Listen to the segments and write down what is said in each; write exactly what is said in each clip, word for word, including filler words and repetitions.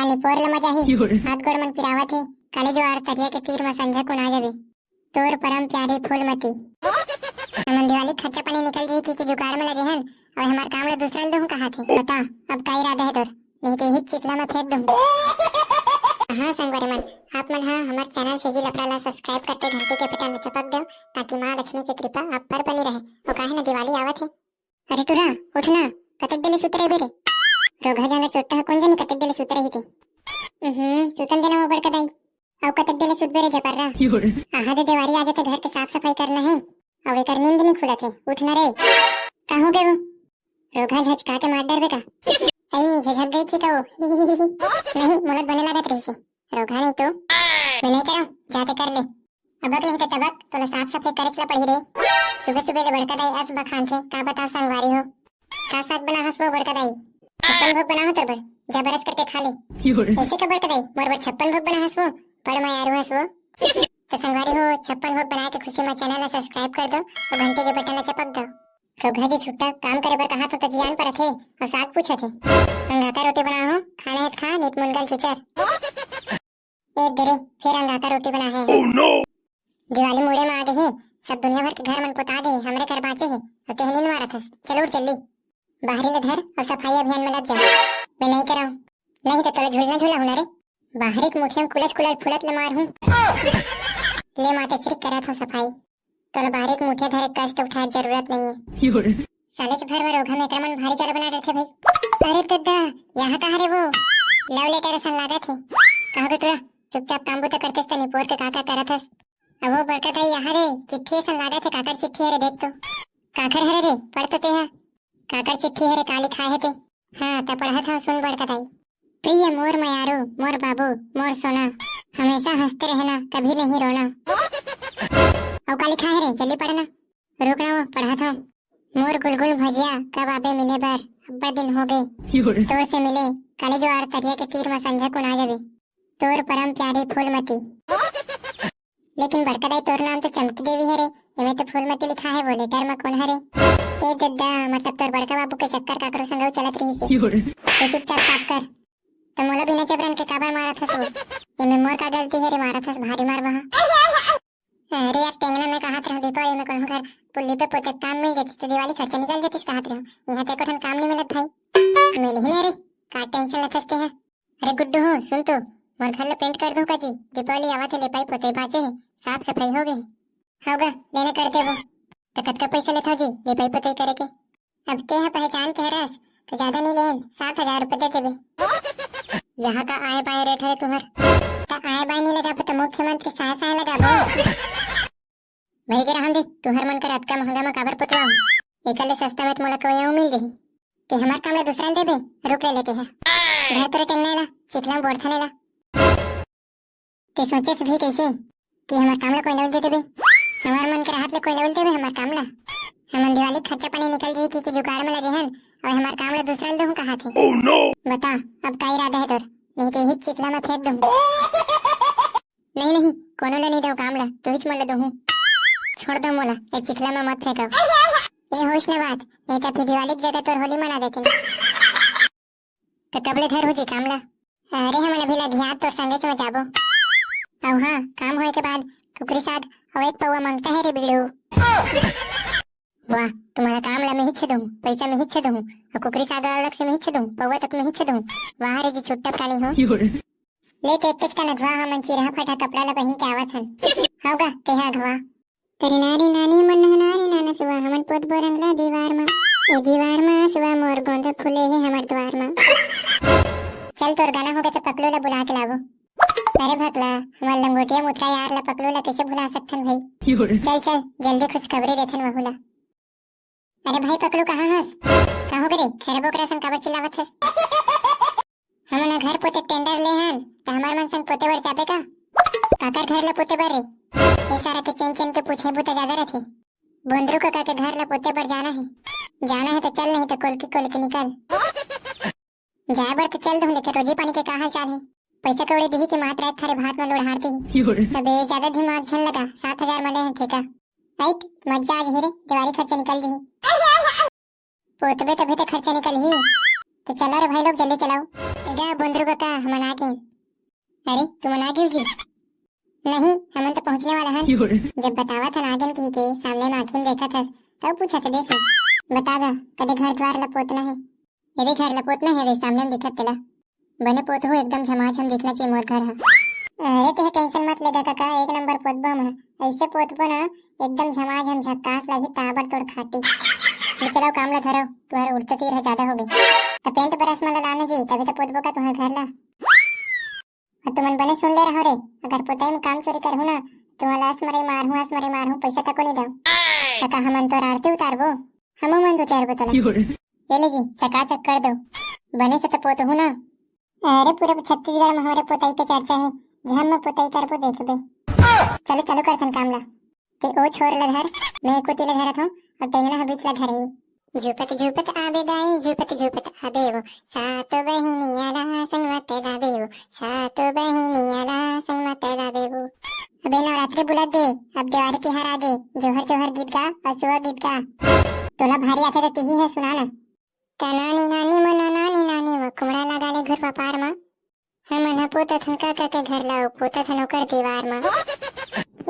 पानी पोर ले मजा ही। हाथ गोड़ मन पिरावत हे। काली जुआर तरिया के तीर म संझा कुन आ जाबे। तोर परम प्यारी फूलमती। हमन दिवाली खर्चा पानी निकल जाही कि, कि जुगाड़ में लगे हन, अउ हमार काम ला दूसरा ल दूहूं कहाथे। बता, अब का इरादा हे तोर? नहीं तो यही चिखला में फेंक दूं। हाँ संगवारी मन, आप मन हा हमार चैनल सीजी लफड़ा ला सब्सक्राइब करके घंटी के बटन ला चपक दो, ताकि माँ लक्ष्मी के कृपा आप पर बनी रहे। वो काहे ना दिवाली आवत हे। अरे टुरा, उठ ना, कतेक देर ले सुत रहिबे रे? रोगहा जांगर चोट्टा ह कोन जनी कतेक देर ले सुत रही थे। हम्म, सुतन देना वो बड़का दाई। अउ कतेक देर ले सुतबे रे झपर्रा? आहा दे देवारी आ जाथे, घर के साफ सफाई करना हे। अउ एकर नींद नहीं खुलत हे, उठ ना रे। का हो गे वो? रोगहा झचका के मार डरबे का? अई, झझक गई थी का वो? नहीं, मोला बने लागत रही से। रोगहा नहीं तो। मैं नहीं करो, जाते कर ले। अबक नहीं तो तबक, तोला साफ सफाई करेच ला पड़ही रे। सुबह सुबह ले बड़का दाई अस बखानथे, का बताओ संगवारी हो। का साग बना हस वो बड़का दाई? छप्पन भोग बना हो तोर बर, जा बरस करके खा ले। ऐसे का बड़का दाई, मोर बर छप्पन भोग बना हस वो, बड़ मयारू हस वो। तो संगवारी हो, छप्पन भोग बनाए के खुशी में चैनल ला सब्सक्राइब कर दो अउ घंटी के बटन ला चपक दो। रोगहा जी छुट्टा काम करे बर कहा तो जियान परत हे अउ साग पूछत हे। अंगाका रोटी बना हो, खाना हे त खा, नहीं त मुनगल चुचर। ए दे रे, फेर अंगाका रोटी बना हे। दिवाली मुड़े म आ गे हे, सब दुनिया भर के घर मन पोता गे हे, हमरे घर बांचे हे, अउ तेह नींद मारत हस। चल उठ जल्दी, बाहरी ले धर अउ सफाई अभियान में लग जा। मैं नहीं करव, नहीं तो तोला झूलना झूला हूं ना रे। बाहरी के मुठिया में कुलच कुलच फुलत ले मार हूं। ले माते श्री करत हूं सफाई। तोला बाहरी के मुठिया धरे कष्ट उठाए के जरूरत नहीं है। सालेच भर में रोगहा में एकरा मन भारी जादा बना रहथे भाई। अरे दद्दा, यहाँ कहाँ रे वो? लव लेटर असन लागत हे। कहाँ गे टुरा? चुपचाप काम बूता करतेस त निपोर के का का करत हस? अब वो बड़का दाई यहाँ रे, चिट्ठी असन लागत हे, काकर चिट्ठी हरे देख तो। काकर हरे रे, पढ़ तो तेहा। काकर चिट्ठी हरे, का लिखाय हे ते? हाँ, त पढ़त हव, सुन बड़का दाई। प्रिय मोर मयारू, मोर बाबू, मोर सोना, हमेशा हंसते रहना, कभी नहीं रोना। अउ का लिखाय हे रे, जल्दी पढ़ना। रुक ना वो, पढ़त हव। मोर गुलगुल भजिया, कब आबे मिले बर, अब्बड़ दिन हो गे। तोर से मिले, काली जुआर तरिया के तीर म संझा कुन आ जाबे। तोर परम प्यारी फूलमती। लेकिन बड़का दाई, तोर नाम तो चमकी देवी हरे, एमे तो फूलमती लिखा हे, वो लेटर म कोन हरे? ए दद्दा, मतलब तोर बड़का बाबू के चक्कर काकरो संग अउ चलत रहिस हे। ते चुपचाप साफ कर। त मोला बिना जबरन के काबर मारत हस वो? एमे मोर का गलती हरे, मारत हस भारी मार वहाँ। अरे यार, टेंगना में कहत रहूं, दीपावली में कोनो घर पुल्ली पे पोते काम मिल जातिस त दिवाली खर्चा निकल जातिस कहत रहूं। इहां ते एको ठन काम नहीं मिलत भाई। मिलही नहीं रे, का टेंशन लेथस ते है? अरे गुड्डू हो, सुन तो, मोर घर ल पेंट कर दूं का जी? दीपावली आवत हे, लेपाई पोताई बांचे हे, साफ सफाई हो गे हे। हव गा, लेना कर देबो। त कतका पैसा लेथव जी लेपाई पोताई करे के? अब तेहा पहचान के हरस, त जादा नहीं लेन, सात हजार रुपये दे देबे। यहाँ का आय बाय रेट हरे तुहर? त आय बाय नहीं लगाबो त मुख्यमंत्री साय साय लगाबो। भाई के रहन दे, तुहर मन कर अतका महंगा म काबर पोतवाहूं? एकर ले सस्ता में त मोला कोई अउ मिल जही। ते हमार काम ला दूसरा ल देबे, रुक ले लेते है। घर तोरे टेंगना ला, चिखला में बोरथन एला। ते सोचेस भी कैसे कि हमार काम ला कोई ला देबे? हमार मन के राहत ले कोई ला देबे हमार काम ला? हमन दिवाली खर्चा पानी निकल जाही कि, कि जुगाड़ में लगे हन, अउ हमार काम ला दूसरा ल दूहूं कहाथे। बता, अब का इरादा है तोर? नहीं तो यही चिखला में फेंक दूहूं। नहीं, नहीं, कोनो ला नहीं दो काम ला, तुहिच मन ला दोहूं। छोड़ दो मोला, ए चिखला में मत फेंको। ए होइस ना बात, नहीं तो फिर दिवाली की जगह तोर होली मना देते। तो कब ले धरहू जी काम ला? अरे हमन अभी लगिया तोर संगेच में जाबो। अउ हाँ, काम होए के बाद कुकरी साग अउ एक पौवा मांगता है रे बीड़ू। वाह, तुम्हारा काम ला मैं ही छेदूं, पैसा मैं ही छेदूं, और कुकरी साग अलग से मैं ही छेदूं, पौवा तक मैं ही छेदूं। वाह रे जी छुट्टा प्राणी हो। ले तो एक कचका नगवा हमन चिरहा फटा कपड़ा ला पहिन के आवत हन। हव गा, तेहा अगवा। तेरे नारी नानी मन ह नारी नाना सुआ, हमन पोतबो रंग ला दीवार मा। ए दीवार मा सुआ मोर गोंदा फूले हे हमर द्वार मा। चल तोर गाना होगे त पकलू ला बुला के लाबो। अरे भकला, हमर लंगोटिया मुथरा यार ला पकलू ला कैसे भुला सकथन भाई? चल चल, जल्दी खुशखबरी देथन वहू ला। अरे भाई पकलू, कहाँ हस? का हो गे रे? खैरा बोकरा सन काबर चिल्लावत हस? हमन ह घर पोते टेंडर ले हन, त हमर मन संग पोते बर जाबे का? काकर घर ल पोते बर रे? ए सारा के चेन चेन के पूछे बुता जादा रथे। बोंदरू कका के घर ल पोते बर जाना हे। जाना हे त चल, नहीं त कोलकी कोलकी निकल। जाए बर तो चल दूं, लेकिन रोजी पानी के का हाल चाल हे? पैसा कौड़ी दिही कि मात्र एक थारी भात में लोढ़ार दिही? अबे, ज्यादा दिमाग झन लगा, सात हजार में ले हन ठेका। अइट, मजा आ जही रे, देवारी खर्चा निकल जही। पोतबे तभी तो खर्चा निकलही। तो चला रे भाई लोग, जल्दी चलाओ। ए गा बोंदरू कका, हमन आ गेन। अरे, तुमन आ गेव जी? नहीं, हमन तो पहुँचने वाला हन। जब बतावत हन आ गेन कहिके, सामने म आँखी म देखत हस, तब पूछत हे, देख। बता गा, कदे घर द्वार ल पोतना हे? एदे घर ल पोतना हे रे, सामने म दिखत तेला। बने पोतहू, एकदम झमाझम दिखना चाहिए मोर घर ह। अरे तेह tension मत ले गा कका, एक नंबर पोतबो हमन। अइसे पोतबो ना, एकदम झमाझम झक्कास लागही, ताबड़तोड़ खाटी। ले चलाओ काम ल धरो, तुहर उड़ता तीर ह जादा होगे। त paint brush मन ल लाना जी, तभी तो पोतबो का तुहर घर ल। अउ तुमन बने सुन ले रहो रे, अगर पोतई म काम चोरी करहू ना, तुमन ल असमरई मारहूँ, असमरई मारहूँ, पइसा तको नइ दंव। कका हमन तोर आरती उतारबो, हमू मन तो उतारबो तोला। ये ले जी, चकाचक कर दो, बने से तो पोतहू ना। अरे पूरा छत्तीसगढ़ म हमरे पोतई के चर्चा हे, झम म पोतई करबो देखबे। चलो चालू करथन काम ला। ते ओ छोर ल धर, मैं कोती ल धरत हूँ, अउ टेंगना ह बीच ल धरही। झूपत झूपत आबे दाई, झूपत झूपत आबे वो, सातो बहिनिया ला संग म तलाबे वो, सातो बहिनिया ला संग म तलाबे वो। अबे नवरात्रि बुलत दे, अब देवारी तिहार आगे, जोहर जोहर गीत गा अउ सुआ गीत गा। तोला भारी आथे त तिही ह सुना ना। तनानी नानी मना नानी नानी वो, कुमड़ा लगा ले घुरवा पार म। हमन ह पोतथन काका के घर ला, अउ पोतथन ओकर दीवार म।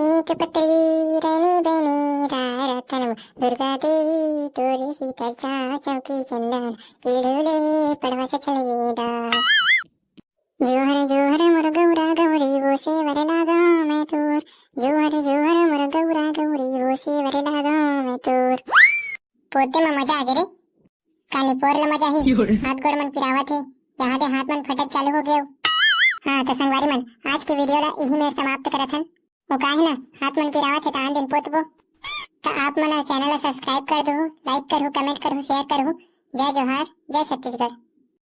ईंट पतरी रैनी बैनी राय रतन, दुर्गा देवी तोरे शीतल छाँह चमकी चंदन, पीढ़ू ले पड़वा छछलगे डार। जोहर जोहर मोर गौरा गौरी, वो सेवर लागा मैं तोर। जोहर जोहर मोर गौरा गौरी, वो सेवर लागा मैं तोर। पोते म मजा आ गे रे। कानी पोर ल मजा ही। हाथ गोड़ मन पिरावत हे, यहाँ दे हाथ मन फटक चालू हो गए। हाँ, तो संगवारी मन, आज के video ला इही में समाप्त करत हन। वो का हे ना, हाथ मन पिरावत हे, त आन दिन पोतबो। त आप मन channel ला subscribe कर दो, like करो, comment करो, share करो। जय जोहार, जय छत्तीसगढ़।